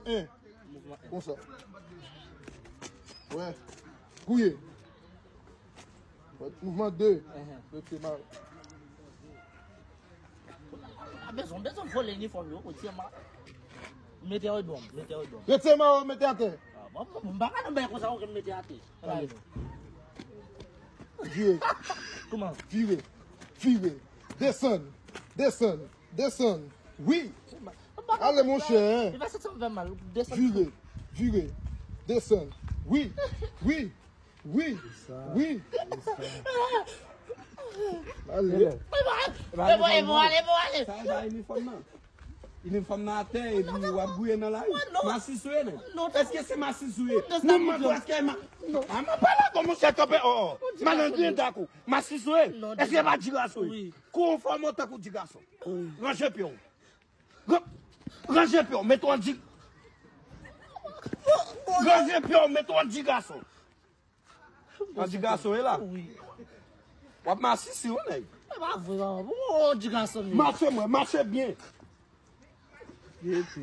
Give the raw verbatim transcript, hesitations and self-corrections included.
En. Konsa. Wè. Gouye. Wè, mouvman de. Mete mal. A bezwen, bezwen vòlè inifòm yo, retire ma. Mete yo dwòm, mete yo dwòm. Retire ma yo, mete atè. Ah, bon, bon, m pa ka nan bay konsa, oke, m mete atè. Tande. Vire. Kouman? Vire. Vire. Desann. Desann. Desann. Wi. Ale, monchè. Li pa santi m fè mal. Desann. Vire. Vire. Desann. Wi. Wi. Wi. Wi. Ale. E bon, e bon, ale, bon, ale. Sa e ba inifòm nan. Inifòm nan atè epi w ap gouye nan lari. Masi sou ye, nèg. Èske se masi sou ye? Moun mande w èske ma... A, mwen pale avè w, monchè, kanpe, o, o. Malandren dakou. Masi sou ye. Èske pa di gason ye? Kou w fòme w tankou di gason. Ranje pye w. Ra-, ranje pye w, mete w an di... Ranje pye w, mete w an di gason. An di gason e la. Wi. W ap masisi, wi, nèg. E pa vre, papa. Pou on di gason, men. Mache, mwen, mache byen. Gete.